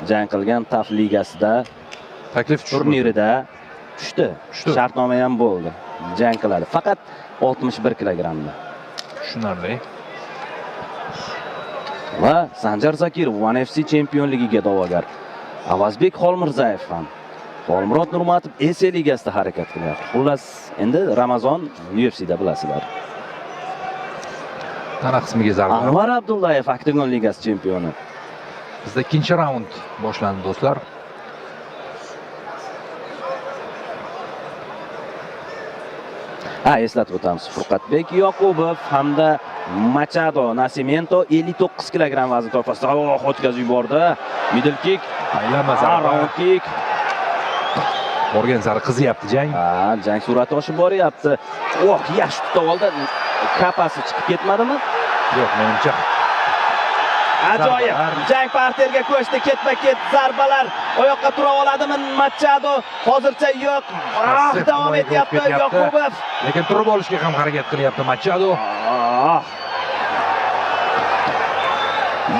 Jang qilgan TAF ligasida Taklif tushdi. Turnirida tushdi. Tushdi. Shartnoma ham bo'ldi. Jang qiladi. Faqat 61 kilogrammda. Tushunarli. Va Sanjar Zakirov One FC chempionligiga da'vogar. Avazbek Xolmirzayev ham. Xolmurod Nurmatov SA ligasida harakat qilyapti. Xullas, endi Ramazon UFCda bilasizlar. Tana qismiga zarba. Anvar Abdullayev Oktagon ligasi chempioni. Bizda ikkinchi raund boshlandi, do'stlar. Ha, eslatib o'tamiz. Furqatbek Yoqubov hamda Machado Nascimento 59 kilogramm vazn toifasida oh, o'tkazib yubordi. Middle kick, Aylanma ha, zarba. Round kick. Borgan sari qiziyapti jang. Ha, jang sur'ati oshib boryapti. Oh, yaxshi tutib oldi. Kapasi chiqib ketmadimi? Yo'q, menimcha. Ajoyib. Zarbalar. Jang parterga ko'chdi, ketma-ket zarbalar. Oyoqqa tura oladimi Machado? Hozircha yo'q. Ah, Passiv davom himoyaga o'tib etyapti ketyapti. Yoqubov. Lekin turib olishga ham harakat qilyapti Machado. Ah.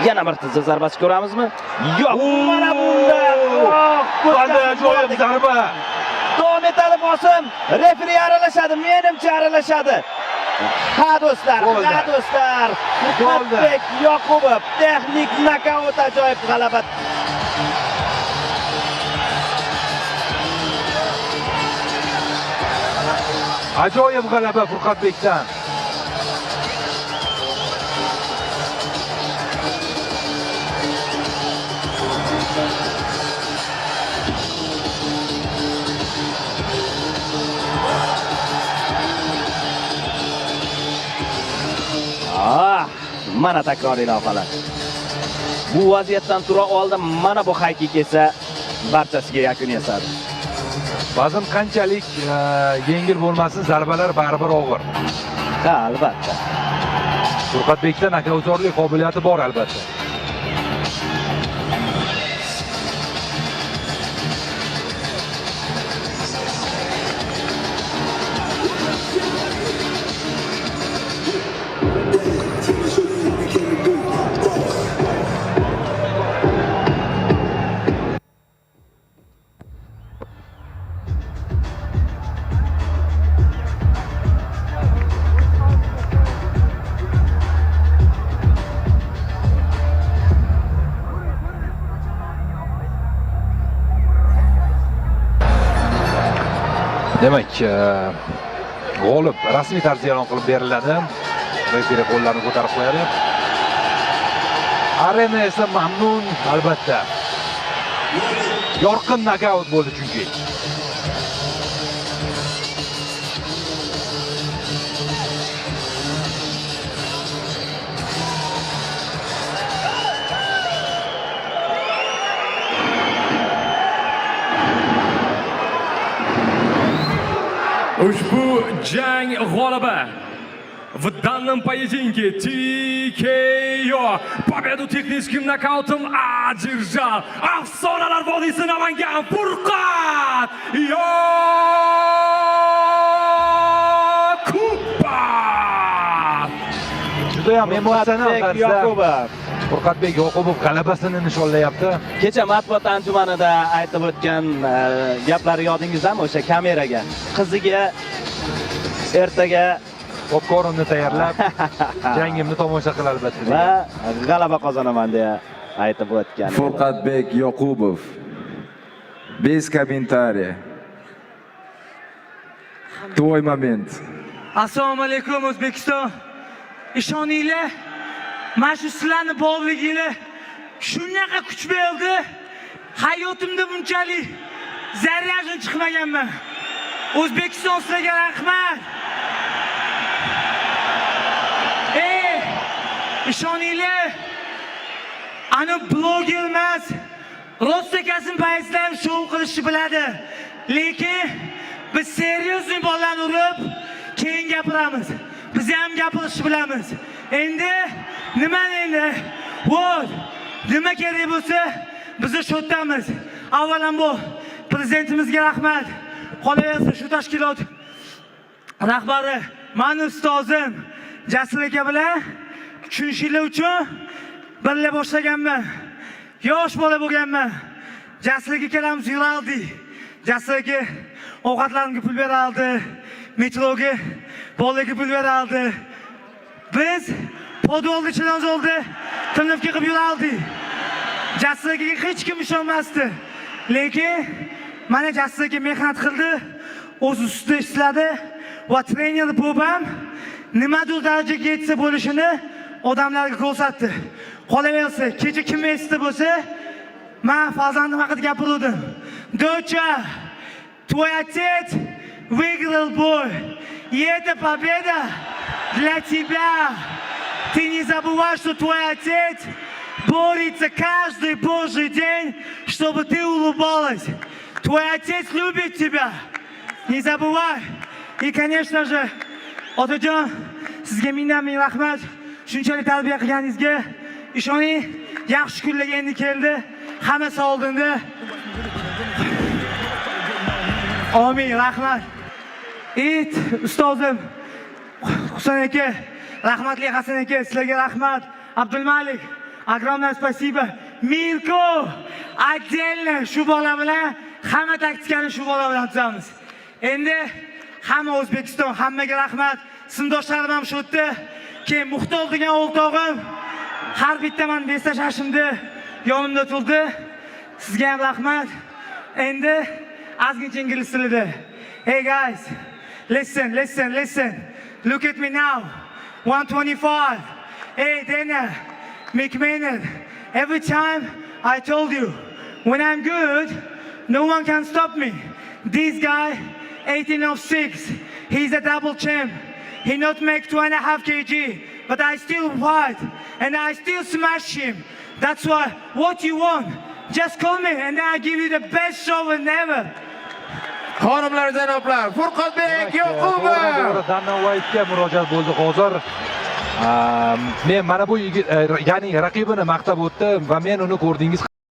Yana bir tizza zarbasi ko'ramizmi? Yo'q, mana bunda. Oh, Qanday ajoyib zarba! Davom etadi bosim. Referi aralashadi, menimcha aralashadi. Ha do'stlar, Bo'ldi. ha do'stlar. Bo'ldi. Furqatbek Yoqubov texnik nokaut, ajoyib g'alaba. Ajoyib g'alaba Furqatbekdan. Ah, mana takroriy lavhalar. Bu vaziyatdan tura oldi. Mana bu high kick esa barchasiga yakun yasadi. Vazn qanchalik yengil bo'lmasin, zarbalar baribir og'ir. Ha, albatta. Furqatbekda nokautorlik qobiliyati bor albatta. Demak, g'olib rasmiy tarzda e'lon qilib beriladi. Referi qo'llarini ko'tarib qo'yadi. Arena esa mamnun albatta. Yorqin nokaut bo'ldi chunki. Ushbu jang g'olibi в данном поединке TKO победу техническим нокаутом одержал Afsonalar vodiysi, Namangan, Furqat Yoqubov! Juda ham emotsional Furqatbek tarzda Yoqubov. Furqatbek Yoqubov g'alabasini nishonlayapti. Kecha matbuot anjumanida aytib o'tgan gaplari yodingizdami o'sha kameraga? Qiziga ertaga Popkornni tayyorlab, jangimni tomosha qil albatta va degan. G'alaba qozonaman deya aytib o'tgan edi. Furqatbek Yoqubov. Без комментария. Твой момент. Assalomu alaykum, O'zbekiston. Ishoninglar, mana shu sizlarni borliginglar shunaqa kuch berdi. Hayotimda bunchalik заряжен chiqmaganman. O'zbekiston, sizlarga rahmat. Ey, ishoninglar, ani bloger emas, rostakasini paytida ham shou qilishni biladi. Lekin biz серьезный bolalarni urib, keyin gapiramiz. Biz ham gapirishni bilamiz. Endi nimani endi? Вот, nima kerak bo'lsa, biz shu yerdamiz. Avvalambor prezidentimizga rahmat. Qolaversa shu tashkilot rahbari, mani ustozim Jasur aka bilan tushunishinglar uchun birga boshlaganman. Yosh bola bo'lganman. Jasur aka ikkalamiz yurardik. Jasur aka ovqatlarimga pul berardi, metroga bolalarga pul berardi. Biz podvalda, Chilonzorda тренировка qilib yurardik. Jasur akaga hech kim ishonmasdi. Lekin mana Jasur aka mehnat qildi, o'z ustida ishladi va trener bo'lib ham nimadir darajaga yetsa bo'lishini odamlarga ko'rsatdi. Qolaversa, kecha kim esda bo'lsa, man farzandim haqida gapiruvdim. "Доча, твой отец выиграл бой. И эта победа для тебя. Ты не забывай, что твой отец борется каждый божий день, чтобы ты улыбалась. Твой отец любит тебя. Не забывай." И, конечно же, otajon, sizga mingdan ming rahmat. Shunchalik tarbiya qilganingizga. Ishoning, yaxshi kunlarga endi keldi. Hammasi oldinda. Amin, rahmat. It, ustozim Husan aka, rahmatli Hasan aka, sizlarga rahmat. Abdulmalik, огромное спасибо. Mirko, отдельно shu bola bilan hamma taktikani shu bola bilan tuzamiz. Endi hamma O'zbekiston, hammaga rahmat. Sindoshlarim ham shu yerda. Keyin Muxtor degan o'rtog'im har bitta man bestash yonimda turdi. Sizga ham rahmat. Endi ozgincha ingliz tilida. Hey guys, listen, listen, listen. Look at me now. 125. Hey Dana, Mick Maynard. Every time I told you, when I'm good, no one can stop me. This guy, 18 of 6. He's a double champ. He not make 2.5 kg, but I still fight and I still smash him. That's why what you want, just call me and then I give you the best show ever. Xonimlar, janoblar, Furqatbek To'g'ridan Yoqubov! To'g'ri Dana White'ga murojaat bo'ldi hozir. Men mana bu yigit, ya'ni raqibini maqtab o'tdi va men uni ko'rdingiz.